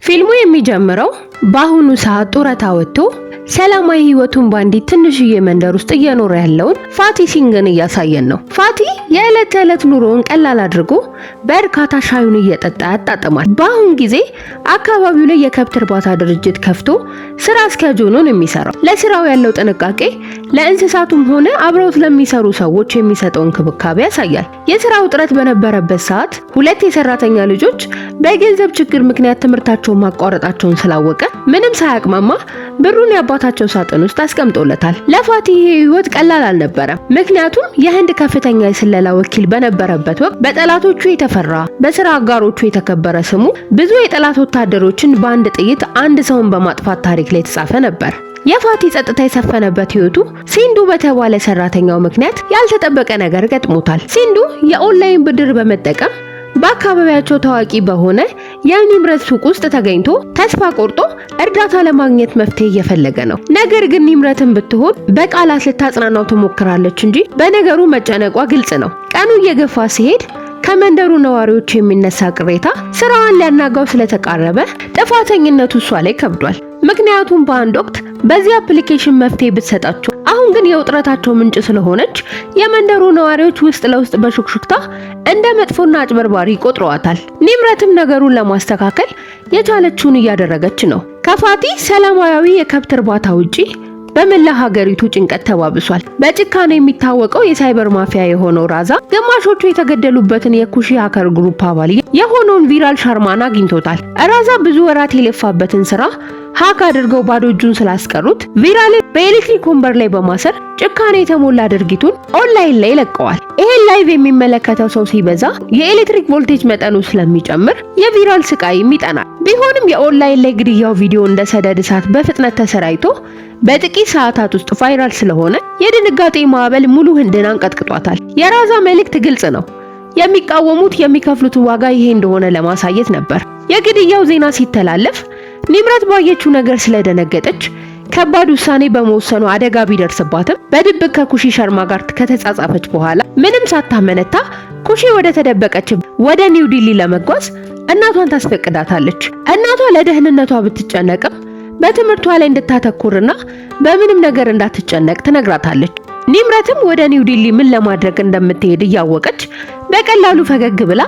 ፊልሙ የሚጀምረው በአሁኑ ሰዓት ጡረታ ወጥቶ ሰላማዊ ህይወቱን በአንዲት ትንሽዬ መንደር ውስጥ እየኖረ ያለውን ፋቲ ሲንግን እያሳየን ነው። ፋቲ የዕለት ተዕለት ኑሮውን ቀላል አድርጎ በእርካታ ሻዩን እየጠጣ ያጣጥማል። በአሁን ጊዜ አካባቢው ላይ የከብት እርባታ ድርጅት ከፍቶ ስራ አስኪያጅ ሆኖ ነው የሚሰራው። ለስራው ያለው ጥንቃቄ፣ ለእንስሳቱም ሆነ አብረውት ለሚሰሩ ሰዎች የሚሰጠው እንክብካቤ ያሳያል። የስራ ውጥረት በነበረበት ሰዓት ሁለት የሰራተኛ ልጆች በገንዘብ ችግር ምክንያት ትምህርታቸውን ማቋረጣቸውን ስላወቀ ምንም ሳያቅማማ ብሩን የአባታቸው ሳጥን ውስጥ አስቀምጦለታል። ለፋቲ ይሄ ህይወት ቀላል አልነበረም። ምክንያቱም የህንድ ከፍተኛ የስለላ ወኪል በነበረበት ወቅት በጠላቶቹ የተፈራ፣ በስራ አጋሮቹ የተከበረ ስሙ ብዙ የጠላት ወታደሮችን በአንድ ጥይት አንድ ሰውን በማጥፋት ታሪክ ላይ የተጻፈ ነበር። የፋቲ ጸጥታ የሰፈነበት ህይወቱ ሲንዱ በተባለ ሰራተኛው ምክንያት ያልተጠበቀ ነገር ገጥሞታል። ሲንዱ የኦንላይን ብድር በመጠቀም በአካባቢያቸው ታዋቂ በሆነ የኒምረት ሱቅ ውስጥ ተገኝቶ ተስፋ ቆርጦ እርዳታ ለማግኘት መፍትሄ እየፈለገ ነው። ነገር ግን ኒምረትን ብትሆን በቃላት ልታጽናናው ትሞክራለች እንጂ በነገሩ መጨነቋ ግልጽ ነው። ቀኑ እየገፋ ሲሄድ ከመንደሩ ነዋሪዎች የሚነሳ ቅሬታ ስራዋን ሊያናጋው ስለተቃረበ ጥፋተኝነቱ እሷ ላይ ከብዷል። ምክንያቱም በአንድ ወቅት በዚህ application መፍትሄ ብትሰጣቸው፣ አሁን ግን የውጥረታቸው ምንጭ ስለሆነች የመንደሩ ነዋሪዎች ውስጥ ለውስጥ በሹክሹክታ እንደ መጥፎና አጭበርባሪ ይቆጥረዋታል። ኒምረትም ነገሩን ለማስተካከል የቻለችውን እያደረገች ነው። ከፋቲ ሰላማዊ የከብት እርባታ ውጪ በመላ ሀገሪቱ ጭንቀት ተባብሷል። በጭካኔ የሚታወቀው የሳይበር ማፊያ የሆነው ራዛ ግማሾቹ የተገደሉበትን የኩሺ hacker group አባል የሆነውን ቪራል ሻርማን አግኝቶታል። ራዛ ብዙ ወራት የለፋበትን ስራ hack አድርገው ባዶ እጁን ስላስቀሩት ቪራልን በኤሌክትሪክ ወንበር ላይ በማሰር ጭካኔ የተሞላ ድርጊቱን ኦንላይን ላይ ለቀዋል። ይሄን live የሚመለከተው ሰው ሲበዛ የኤሌክትሪክ ቮልቴጅ መጠኑ ስለሚጨምር የቪራል ስቃይም ይጠናል። ቢሆንም የኦንላይን ላይ ግድያው ቪዲዮ እንደ ሰደድ እሳት በፍጥነት ተሰራጭቶ በጥቂት ሰዓታት ውስጥ viral ስለሆነ የድንጋጤ ማዕበል ሙሉ ህንድን አንቀጥቅጧታል። የራዛ መልእክት ግልጽ ነው። የሚቃወሙት የሚከፍሉት ዋጋ ይሄ እንደሆነ ለማሳየት ነበር። የግድያው ዜና ሲተላለፍ ኒምረት ባየችው ነገር ስለደነገጠች ከባድ ውሳኔ በመወሰኑ አደጋ ቢደርስባትም በድብቅ ከኩሺ ሸርማ ጋር ከተጻጻፈች በኋላ ምንም ሳታመነታ ኩሺ ወደ ተደበቀች ወደ ኒው ዲሊ ለመጓዝ እናቷን ታስፈቅዳታለች። እናቷ ለደህንነቷ ብትጨነቅም በትምህርቷ ላይ እንድታተኩርና በምንም ነገር እንዳትጨነቅ ትነግራታለች። ኒምረትም ወደ ኒው ዲሊ ምን ለማድረግ እንደምትሄድ እያወቀች በቀላሉ ፈገግ ብላ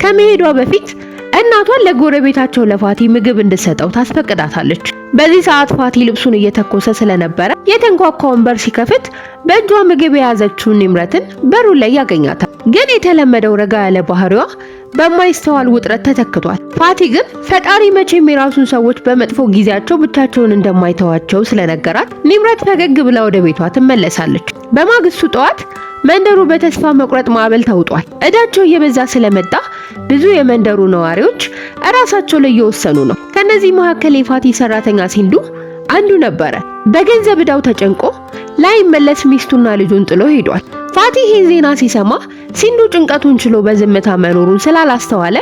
ከመሄዷ በፊት እናቷን ለጎረቤታቸው ለፋቲ ምግብ እንድትሰጠው ታስፈቅዳታለች። በዚህ ሰዓት ፋቲ ልብሱን እየተኮሰ ስለነበረ የተንኳኳውን በር ሲከፍት በእጇ ምግብ የያዘችውን ኒምረትን በሩ ላይ ያገኛታል። ግን የተለመደው ረጋ ያለ ባህሪዋ በማይስተዋል ውጥረት ተተክቷል። ፋቲ ግን ፈጣሪ መቼም የራሱን ሰዎች በመጥፎ ጊዜያቸው ብቻቸውን እንደማይተዋቸው ስለነገራት ኒምረት ፈገግ ብላ ወደ ቤቷ ትመለሳለች። በማግስቱ ጠዋት መንደሩ በተስፋ መቁረጥ ማዕበል ተውጧል። እዳቸው እየበዛ ስለመጣ ብዙ የመንደሩ ነዋሪዎች እራሳቸው ላይ እየወሰኑ ነው። ከነዚህ መካከል የፋቲ ሰራተኛ ሲንዱ አንዱ ነበረ። በገንዘብ እዳው ተጨንቆ ላይመለስ ሚስቱና ልጁን ጥሎ ሄዷል። ፋቲ ይህን ዜና ሲሰማ ሲንዱ ጭንቀቱን ችሎ በዝምታ መኖሩን ስላላስተዋለ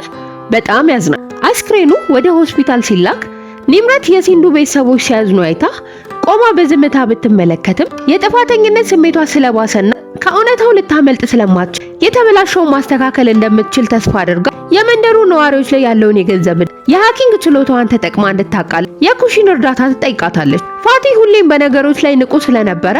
በጣም ያዝናል። አስክሬኑ ወደ ሆስፒታል ሲላክ ኒምረት የሲንዱ ቤተሰቦች ሲያዝኑ አይታ ቆማ በዝምታ ብትመለከትም የጥፋተኝነት ስሜቷ ስለባሰና ከእውነታው ልታመልጥ ስለማትችል የተበላሸውን ማስተካከል እንደምትችል ተስፋ አድርጋ የመንደሩ ነዋሪዎች ላይ ያለውን የገንዘብ የ hacking ችሎታዋን ተጠቅማ እንድታቃል የኩሺን እርዳታ ትጠይቃታለች። ፋቲ ሁሌም በነገሮች ላይ ንቁ ስለነበረ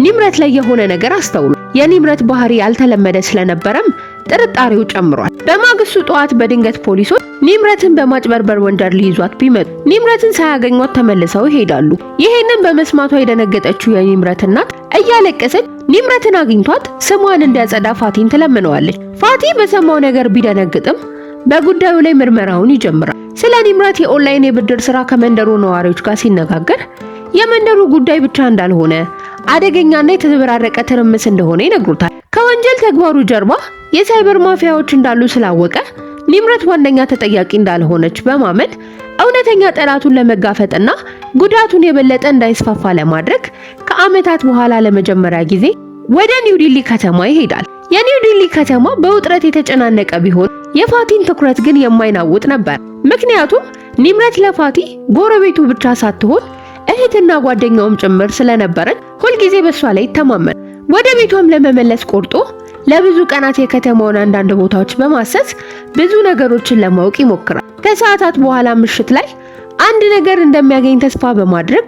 ኒምረት ላይ የሆነ ነገር አስተውሏል። የኒምረት ባህሪ ያልተለመደ ስለነበረም ጥርጣሬው ጨምሯል። በማግስቱ ጠዋት በድንገት ፖሊሶች ኒምረትን በማጭበርበር ወንጀል ሊይዟት ቢመጡ ኒምረትን ሳያገኟት ተመልሰው ይሄዳሉ። ይሄንን በመስማቷ የደነገጠችው የኒምረት እናት እያለቀሰች ኒምረትን አግኝቷት ስሟን እንዲያጸዳ ፋቲን ትለምነዋለች። ፋቲ በሰማው ነገር ቢደነግጥም በጉዳዩ ላይ ምርመራውን ይጀምራል። ስለ ኒምረት የኦንላይን የብድር ስራ ከመንደሩ ነዋሪዎች ጋር ሲነጋገር የመንደሩ ጉዳይ ብቻ እንዳልሆነ፣ አደገኛና የተዘበራረቀ ትርምስ እንደሆነ ይነግሩታል። ከወንጀል ተግባሩ ጀርባ የሳይበር ማፊያዎች እንዳሉ ስላወቀ ኒምረት ዋነኛ ተጠያቂ እንዳልሆነች በማመን እውነተኛ ጠላቱን ለመጋፈጥና ጉዳቱን የበለጠ እንዳይስፋፋ ለማድረግ ከዓመታት በኋላ ለመጀመሪያ ጊዜ ወደ ኒው ዲሊ ከተማ ይሄዳል። የኒው ዲሊ ከተማ በውጥረት የተጨናነቀ ቢሆን የፋቲን ትኩረት ግን የማይናውጥ ነበር። ምክንያቱም ኒምረት ለፋቲ ጎረቤቱ ብቻ ሳትሆን እህትና ጓደኛውም ጭምር ስለነበረች ሁልጊዜ በሷ ላይ ይተማመን። ወደ ቤቷም ለመመለስ ቆርጦ ለብዙ ቀናት የከተማውን አንዳንድ ቦታዎች በማሰስ ብዙ ነገሮችን ለማወቅ ይሞክራል። ከሰዓታት በኋላ ምሽት ላይ አንድ ነገር እንደሚያገኝ ተስፋ በማድረግ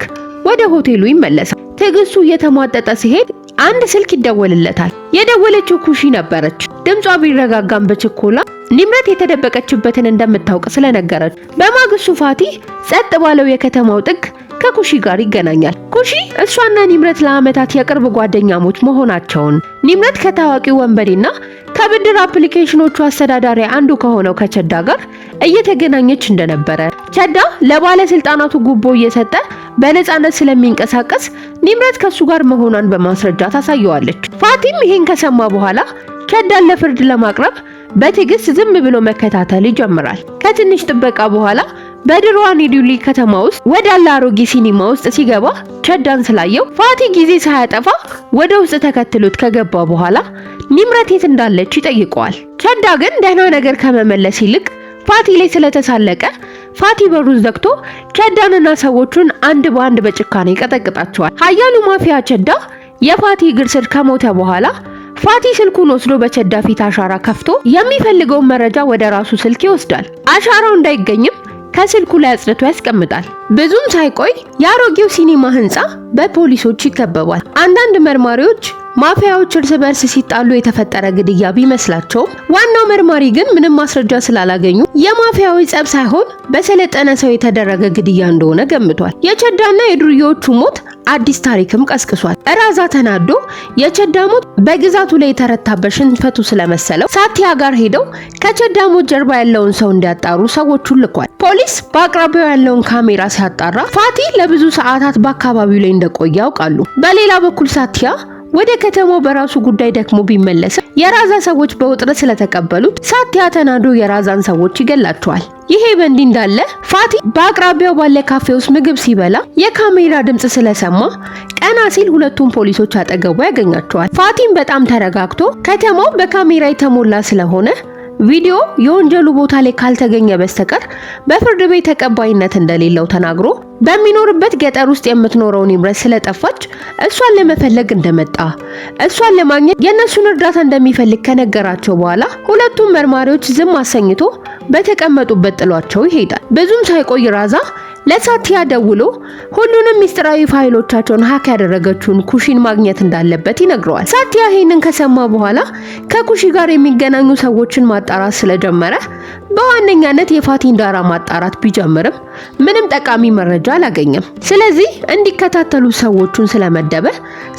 ወደ ሆቴሉ ይመለሳል። ትዕግስቱ እየተሟጠጠ ሲሄድ አንድ ስልክ ይደወልለታል። የደወለችው ኩሺ ነበረች። ድምጿ ቢረጋጋም በችኮላ ኒምረት የተደበቀችበትን እንደምታውቅ ስለነገረች፣ በማግስቱ ፋቲ ጸጥ ባለው የከተማው ጥግ ከኩሺ ጋር ይገናኛል። ኩሺ እሷና ኒምረት ለዓመታት የቅርብ ጓደኛሞች መሆናቸውን፣ ኒምረት ከታዋቂው ወንበዴና ከብድር አፕሊኬሽኖቹ አስተዳዳሪ አንዱ ከሆነው ከቸዳ ጋር እየተገናኘች እንደነበረ፣ ቸዳ ለባለስልጣናቱ ጉቦ እየሰጠ በነፃነት ስለሚንቀሳቀስ ኒምረት ከሱ ጋር መሆኗን በማስረጃ ታሳየዋለች። ፋቲም ይሄን ከሰማ በኋላ ቸዳን ለፍርድ ለማቅረብ በትዕግስት ዝም ብሎ መከታተል ይጀምራል። ከትንሽ ጥበቃ በኋላ በድሮዋ ኒውዴሊ ከተማ ውስጥ ወዳለ አሮጌ ሲኒማ ውስጥ ሲገባ ቸዳን ስላየው ፋቲ ጊዜ ሳያጠፋ ወደ ውስጥ ተከትሎት ከገባ በኋላ ኒምረት የት እንዳለች ይጠይቀዋል። ቸዳ ግን ደህና ነገር ከመመለስ ይልቅ ፋቲ ላይ ስለተሳለቀ ፋቲ በሩን ዘግቶ ቸዳንና ሰዎቹን አንድ በአንድ በጭካኔ ይቀጠቅጣቸዋል። ሀያሉ ማፊያ ቸዳ የፋቲ እግር ስር ከሞተ በኋላ ፋቲ ስልኩን ወስዶ በቸዳ ፊት አሻራ ከፍቶ የሚፈልገውን መረጃ ወደ ራሱ ስልክ ይወስዳል። አሻራው እንዳይገኝም ከስልኩ ላይ አጽድቶ ያስቀምጣል። ብዙም ሳይቆይ የአሮጌው ሲኒማ ህንፃ በፖሊሶች ይከበባል። አንዳንድ መርማሪዎች ማፊያዎች እርስ በርስ ሲጣሉ የተፈጠረ ግድያ ቢመስላቸውም ዋናው መርማሪ ግን ምንም ማስረጃ ስላላገኙ የማፊያዊ ጸብ ሳይሆን በሰለጠነ ሰው የተደረገ ግድያ እንደሆነ ገምቷል። የቸዳና የዱርዬዎቹ ሞት አዲስ ታሪክም ቀስቅሷል። ራዛ ተናዶ የቸዳ ሞት በግዛቱ ላይ የተረታበት ሽንፈቱ ስለመሰለው ሳቲያ ጋር ሄደው ከቸዳ ሞት ጀርባ ያለውን ሰው እንዲያጣሩ ሰዎቹን ልኳል። ፖሊስ በአቅራቢያው ያለውን ካሜራ ሲያጣራ ፋቲ ለብዙ ሰዓታት በአካባቢው ላይ እንደቆየ ያውቃሉ። በሌላ በኩል ሳቲያ ወደ ከተማው በራሱ ጉዳይ ደክሞ ቢመለስም የራዛ ሰዎች በውጥረት ስለተቀበሉት ሳቲያ ተናዶ የራዛን ሰዎች ይገላቸዋል። ይሄ በእንዲህ እንዳለ ፋቲ በአቅራቢያው ባለ ካፌ ውስጥ ምግብ ሲበላ የካሜራ ድምጽ ስለሰማ ቀና ሲል ሁለቱም ፖሊሶች አጠገቡ ያገኛቸዋል። ፋቲም በጣም ተረጋግቶ ከተማው በካሜራ የተሞላ ስለሆነ ቪዲዮ የወንጀሉ ቦታ ላይ ካልተገኘ በስተቀር በፍርድ ቤት ተቀባይነት እንደሌለው ተናግሮ በሚኖርበት ገጠር ውስጥ የምትኖረው ኒምረት ስለጠፋች እሷን ለመፈለግ እንደመጣ፣ እሷን ለማግኘት የእነሱን እርዳታ እንደሚፈልግ ከነገራቸው በኋላ ሁለቱም መርማሪዎች ዝም አሰኝቶ በተቀመጡበት ጥሏቸው ይሄዳል። ብዙም ሳይቆይ ራዛ ለሳቲያ ደውሎ ሁሉንም ሚስጥራዊ ፋይሎቻቸውን hack ያደረገችውን ኩሺን ማግኘት እንዳለበት ይነግረዋል። ሳቲያ ይህንን ከሰማ በኋላ ከኩሺ ጋር የሚገናኙ ሰዎችን ማጣራት ስለጀመረ በዋነኛነት የፋቲን ዳራ ማጣራት ቢጀምርም ምንም ጠቃሚ መረጃ አላገኘም። ስለዚህ እንዲከታተሉ ሰዎቹን ስለመደበ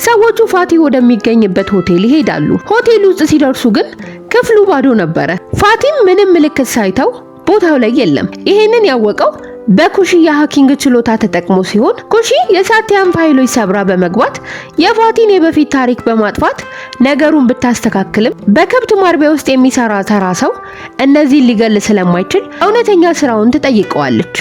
ሰዎቹ ፋቲ ወደሚገኝበት ሆቴል ይሄዳሉ። ሆቴል ውስጥ ሲደርሱ ግን ክፍሉ ባዶ ነበረ። ፋቲም ምንም ምልክት ሳይተው ቦታው ላይ የለም። ይሄንን ያወቀው በኩሺ የ hacking ችሎታ ተጠቅሞ ሲሆን ኩሺ የሳቲያን ፋይሎች ሰብራ በመግባት የፋቲን የበፊት ታሪክ በማጥፋት ነገሩን ብታስተካክልም በከብት ማርቢያ ውስጥ የሚሰራ ተራ ሰው እነዚህን ሊገል ስለማይችል እውነተኛ ስራውን ትጠይቀዋለች።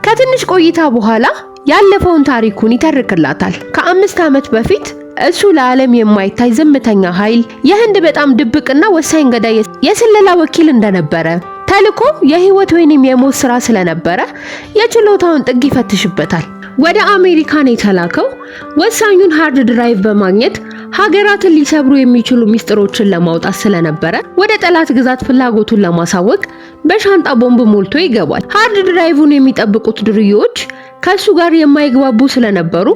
ከትንሽ ቆይታ በኋላ ያለፈውን ታሪኩን ይተርክላታል። ከ5 ዓመት በፊት እሱ ለዓለም የማይታይ ዝምተኛ ኃይል፣ የህንድ በጣም ድብቅና ወሳኝ ገዳይ የስለላ ወኪል እንደነበረ፣ ተልኮ የህይወት ወይንም የሞት ስራ ስለነበረ የችሎታውን ጥግ ይፈትሽበታል። ወደ አሜሪካን የተላከው ወሳኙን hard drive በማግኘት ሀገራትን ሊሰብሩ የሚችሉ ሚስጥሮችን ለማውጣት ስለነበረ ወደ ጠላት ግዛት ፍላጎቱን ለማሳወቅ በሻንጣ ቦምብ ሞልቶ ይገባል። Hard drive ን የሚጠብቁት ዱርዬዎች ከሱ ጋር የማይግባቡ ስለነበሩ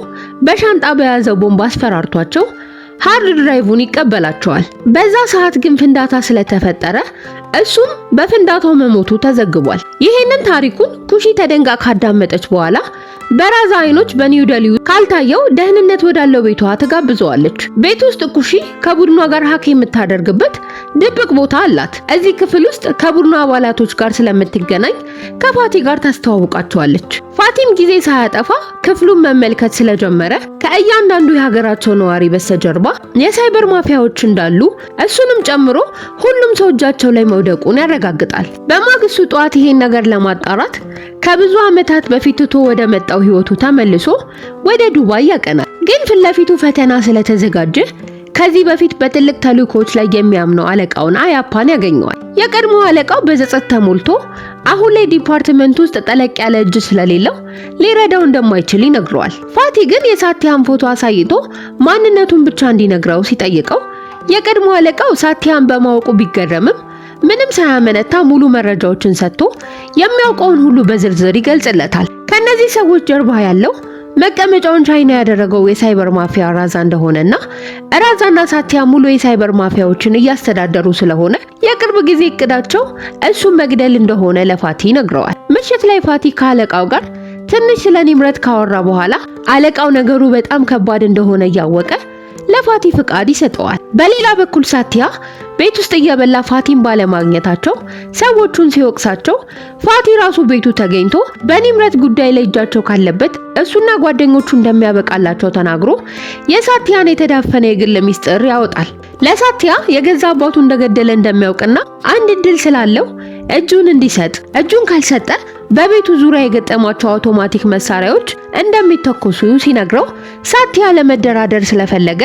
በሻንጣ በያዘው ቦምብ አስፈራርቷቸው hard drive ን ይቀበላቸዋል። በዛ ሰዓት ግን ፍንዳታ ስለተፈጠረ እሱም በፍንዳታው መሞቱ ተዘግቧል። ይሄንን ታሪኩን ኩሺ ተደንቃ ካዳመጠች በኋላ በራዛ አይኖች በኒው ዴሊ ካልታየው ደህንነት ወዳለው ቤቷ ትጋብዘዋለች። ቤት ውስጥ ኩሺ ከቡድኗ ጋር hack የምታደርግበት ድብቅ ቦታ አላት። እዚህ ክፍል ውስጥ ከቡድኗ አባላቶች ጋር ስለምትገናኝ ከፋቲ ጋር ታስተዋውቃቸዋለች። ፋቲም ጊዜ ሳያጠፋ ክፍሉን መመልከት ስለጀመረ ከእያንዳንዱ የሀገራቸው ነዋሪ በስተጀርባ የሳይበር ማፊያዎች እንዳሉ እሱንም ጨምሮ ሁሉም ሰው እጃቸው ላይ መውደቁን ያረጋግጣል። በማግስቱ ጠዋት ይሄን ነገር ለማጣራት ከብዙ ዓመታት በፊት ትቶ ወደ መጣው ህይወቱ ተመልሶ ወደ ዱባይ ያቀናል። ግን ፊት ለፊቱ ፈተና ስለተዘጋጀ ከዚህ በፊት በትልቅ ተልእኮዎች ላይ የሚያምነው አለቃውን አያፓን ያገኘዋል። የቀድሞ አለቃው በጸጸት ተሞልቶ አሁን ላይ department ውስጥ ጠለቅ ያለ እጅ ስለሌለው ሊረዳው እንደማይችል ይነግረዋል። ፋቲ ግን የሳቲያን ፎቶ አሳይቶ ማንነቱን ብቻ እንዲነግረው ሲጠይቀው የቀድሞ አለቃው ሳቲያን በማወቁ ቢገረምም ምንም ሳያመነታ ሙሉ መረጃዎችን ሰጥቶ የሚያውቀውን ሁሉ በዝርዝር ይገልጽለታል። ከነዚህ ሰዎች ጀርባ ያለው መቀመጫውን ቻይና ያደረገው የሳይበር ማፊያ ራዛ እንደሆነና ራዛና ሳቲያ ሙሉ የሳይበር ማፊያዎችን እያስተዳደሩ ስለሆነ የቅርብ ጊዜ እቅዳቸው እሱን መግደል እንደሆነ ለፋቲ ይነግረዋል። ምሽት ላይ ፋቲ ከአለቃው ጋር ትንሽ ስለ ኒምረት ካወራ በኋላ አለቃው ነገሩ በጣም ከባድ እንደሆነ እያወቀ ለፋቲ ፍቃድ ይሰጠዋል። በሌላ በኩል ሳቲያ ቤት ውስጥ እየበላ ፋቲን ባለማግኘታቸው ሰዎቹን ሲወቅሳቸው ፋቲ ራሱ ቤቱ ተገኝቶ በኒምረት ጉዳይ ላይ እጃቸው ካለበት እሱና ጓደኞቹ እንደሚያበቃላቸው ተናግሮ የሳቲያን የተዳፈነ የግል ሚስጥር ያወጣል። ለሳቲያ የገዛ አባቱ እንደገደለ እንደሚያውቅና አንድ እድል ስላለው እጁን እንዲሰጥ፣ እጁን ካልሰጠ በቤቱ ዙሪያ የገጠሟቸው አውቶማቲክ መሳሪያዎች እንደሚተኮሱ ሲነግረው ሳቲያ ለመደራደር ስለፈለገ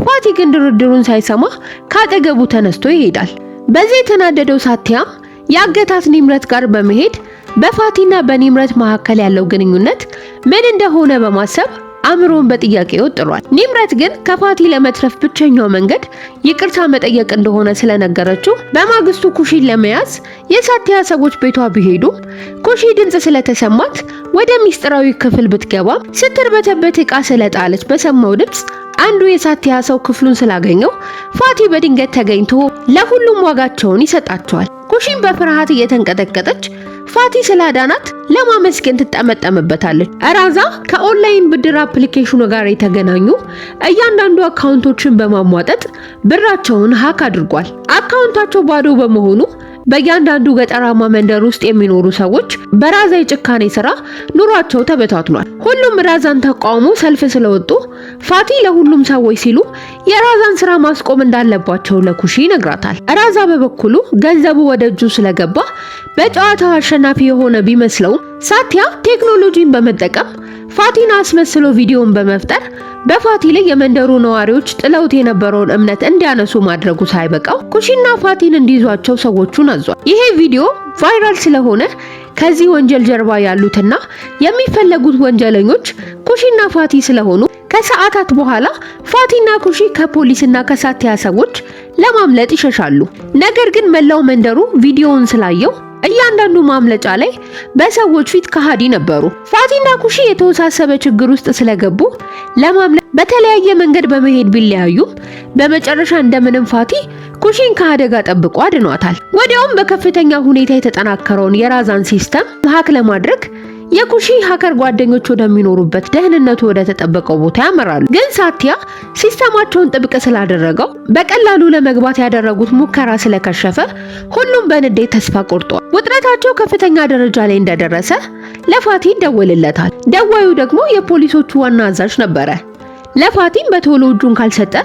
ፋቲ ግን ድርድሩን ሳይሰማ ካጠገቡ ተነስቶ ይሄዳል። በዚህ የተናደደው ሳቲያም ያገታት ኒምረት ጋር በመሄድ በፋቲና በኒምረት መካከል ያለው ግንኙነት ምን እንደሆነ በማሰብ አእምሮን በጥያቄ ወጥሯል። ኒምረት ግን ከፋቲ ለመትረፍ ብቸኛው መንገድ ይቅርታ መጠየቅ እንደሆነ ስለነገረችው በማግስቱ ኩሺን ለመያዝ የሳቲያ ሰዎች ቤቷ ቢሄዱም ኩሺ ድምጽ ስለተሰማት ወደ ሚስጥራዊ ክፍል ብትገባም ስትርበተበት ዕቃ ስለጣለች በሰማው ድምጽ አንዱ የሳቲያ ሰው ክፍሉን ስላገኘው ፋቲ በድንገት ተገኝቶ ለሁሉም ዋጋቸውን ይሰጣቸዋል። ኩሺን በፍርሃት እየተንቀጠቀጠች ፋቲ ስላዳናት ለማመስገን ትጠመጠምበታለች። ራዛ ከኦንላይን ብድር application ኑ ጋር የተገናኙ እያንዳንዱ account ኦችን በማሟጠጥ ብራቸውን hack አድርጓል። Account ኣቸው ባዶ በመሆኑ በእያንዳንዱ ገጠራማ መንደር ውስጥ የሚኖሩ ሰዎች በራዛ የጭካኔ ስራ ኑሯቸው ተበታትኗል። ሁሉም ራዛን ተቃውሞ ሰልፍ ስለወጡ ፋቲ ለሁሉም ሰዎች ሲሉ የራዛን ስራ ማስቆም እንዳለባቸው ለኩሺ ይነግራታል። ራዛ በበኩሉ ገንዘቡ ወደ እጁ ስለገባ በጨዋታው አሸናፊ የሆነ ቢመስለውም ሳቲያ ቴክኖሎጂን በመጠቀም ፋቲን አስመስሎ ቪዲዮን በመፍጠር በፋቲ ላይ የመንደሩ ነዋሪዎች ጥለውት የነበረውን እምነት እንዲያነሱ ማድረጉ ሳይበቃው ኩሺና ፋቲን እንዲይዟቸው ሰዎቹን አዟል። ይሄ ቪዲዮ viral ስለሆነ ከዚህ ወንጀል ጀርባ ያሉትና የሚፈለጉት ወንጀለኞች ኩሺና ፋቲ ስለሆኑ ከሰዓታት በኋላ ፋቲና ኩሺ ከፖሊስና ከሳቲያ ሰዎች ለማምለጥ ይሸሻሉ። ነገር ግን መላው መንደሩ ቪዲዮውን ስላየው እያንዳንዱ ማምለጫ ላይ በሰዎች ፊት ከሃዲ ነበሩ። ፋቲና ኩሺ የተወሳሰበ ችግር ውስጥ ስለገቡ ለማምለጥ በተለያየ መንገድ በመሄድ ቢለያዩም በመጨረሻ እንደምንም ፋቲ ኩሺን ከአደጋ ጠብቆ አድኗታል። ወዲያውም በከፍተኛ ሁኔታ የተጠናከረውን የራዛን system hack ለማድረግ የኩሺ hacker ጓደኞች ወደሚኖሩበት ደህንነቱ ወደ ተጠበቀው ቦታ ያመራሉ። ግን ሳቲያ system ኣቸውን ጥብቅ ስላደረገው በቀላሉ ለመግባት ያደረጉት ሙከራ ስለከሸፈ ሁሉም በንዴት ተስፋ ቆርጧል። ውጥረታቸው ከፍተኛ ደረጃ ላይ እንደደረሰ ለፋቲ ይደወልለታል። ደዋዩ ደግሞ የፖሊሶቹ ዋና አዛዥ ነበረ። ለፋቲም በቶሎ እጁን ካልሰጠ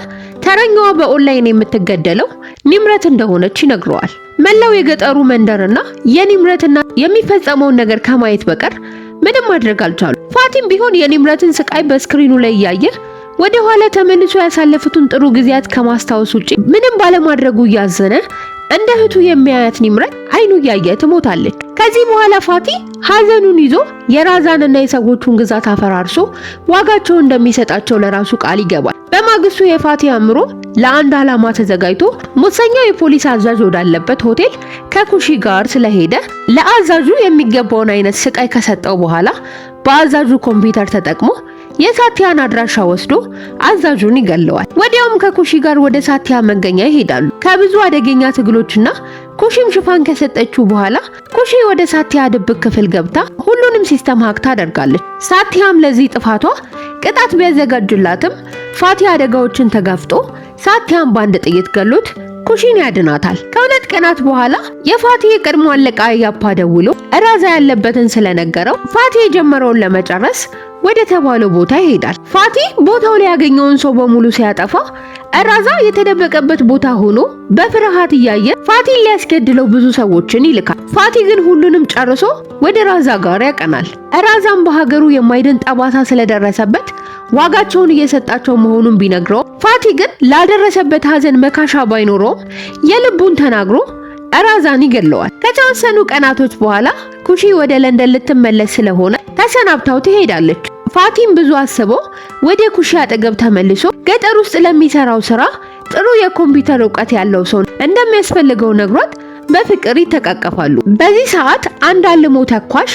ተረኛዋ በኦንላይን የምትገደለው ኒምረት እንደሆነች ይነግረዋል። መላው የገጠሩ መንደርና የኒምረትና የሚፈጸመውን ነገር ከማየት በቀር ምንም ማድረግ አልቻሉ። ፋቲም ቢሆን የኒምረትን ስቃይ በ screen ኑ ላይ እያየ ወደ ኋላ ተመልሶ ያሳለፉትን ጥሩ ጊዜያት ከማስታወስ ውጪ ምንም ባለማድረጉ እያዘነ እንደ እህቱ የሚያያት ኒምረት አይኑ እያየ ትሞታለች። ከዚህ በኋላ ፋቲ ሀዘኑን ይዞ የራዛንና የሰዎቹን ግዛት አፈራርሶ ዋጋቸውን እንደሚሰጣቸው ለራሱ ቃል ይገባል። በማግስቱ የፋቲ አእምሮ ለአንድ ዓላማ ተዘጋጅቶ ሙሰኛው የፖሊስ አዛዥ ወዳለበት ሆቴል ከኩሺ ጋር ስለሄደ ለአዛዡ የሚገባውን አይነት ስቃይ ከሰጠው በኋላ በአዛዡ ኮምፒውተር ተጠቅሞ የሳቲያን አድራሻ ወስዶ አዛዡን ይገለዋል። ወዲያውም ከኩሺ ጋር ወደ ሳቲያ መገኛ ይሄዳሉ። ከብዙ አደገኛ ትግሎችና ኩሺም ሽፋን ከሰጠችው በኋላ ኩሺ ወደ ሳቲያ ድብቅ ክፍል ገብታ ሁሉንም system hack ታደርጋለች። ሳቲያም ለዚህ ጥፋቷ ቅጣት ቢያዘጋጅላትም ፋቲ አደጋዎችን ተጋፍጦ ሳቲያን በአንድ ጥይት ገሎት ኩሺን ያድናታል። ከ2 ቀናት በኋላ የፋቲ የቀድሞ አለቃ ያፓ ደውሎ ራዛ ያለበትን ስለነገረው ፋቲ የጀመረውን ለመጨረስ ወደ ተባለው ቦታ ይሄዳል። ፋቲ ቦታው ላይ ያገኘውን ሰው በሙሉ ሲያጠፋ ራዛ የተደበቀበት ቦታ ሆኖ በፍርሃት እያየ ፋቲን ሊያስገድለው ብዙ ሰዎችን ይልካል። ፋቲ ግን ሁሉንም ጨርሶ ወደ ራዛ ጋር ያቀናል። ራዛም በሀገሩ የማይድን ጠባሳ ስለደረሰበት ዋጋቸውን እየሰጣቸው መሆኑን ቢነግረው ፋቲ ግን ላደረሰበት ሀዘን መካሻ ባይኖረውም የልቡን ተናግሮ ራዛን ይገድለዋል። ከተወሰኑ ቀናቶች በኋላ ኩሺ ወደ ለንደን ልትመለስ ስለሆነ ተሰናብታው ትሄዳለች። ፋቲም ብዙ አስቦ ወደ ኩሺ አጠገብ ተመልሶ ገጠር ውስጥ ለሚሰራው ስራ ጥሩ የኮምፒውተር እውቀት ያለው ሰው እንደሚያስፈልገው ነግሯት በፍቅር ይተቃቀፋሉ። በዚህ ሰዓት አንድ አልሞ ተኳሽ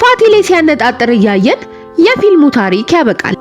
ፋቲ ላይ ሲያነጣጥር እያየን የፊልሙ ታሪክ ያበቃል።